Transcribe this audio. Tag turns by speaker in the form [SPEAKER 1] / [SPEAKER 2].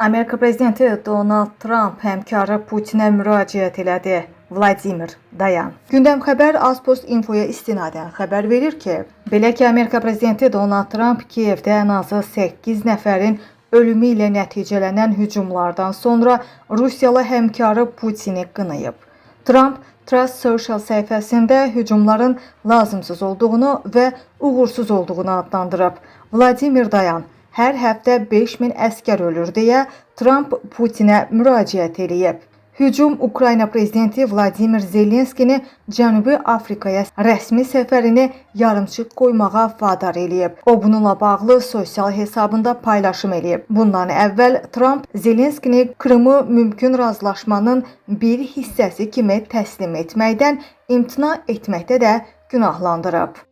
[SPEAKER 1] Amerika prezidenti Donald Tramp həmkarı Putinə müraciət elədi. Vladimir, dayan. Gündəm xəbər Azpost Infoya istinadən xəbər verir ki, belə ki, Amerika prezidenti Donald Tramp Kiyevdə ən azı 8 nəfərin ölümü ilə nəticələnən hücumlardan sonra Rusiyalı həmkarı Putini qınayıb. Tramp Trust Social səhifəsində hücumların lazımsız olduğunu və uğursuz olduğunu adlandırıb. Vladimir, dayan. Hər həftə 5000 əskər ölür deyə Tramp Putinə müraciət eləyib. Hücum Ukrayna prezidenti Vladimir Zelenskini Cənubi Afrikaya rəsmi səfərini yarımçıq qoymağa vadar eləyib. O bununla bağlı sosial hesabında paylaşım eləyib. Bundan əvvəl Tramp Zelenskini Krımı mümkün razılaşmanın bir hissəsi kimi təslim etməkdən imtina etməkdə də günahlandırıb.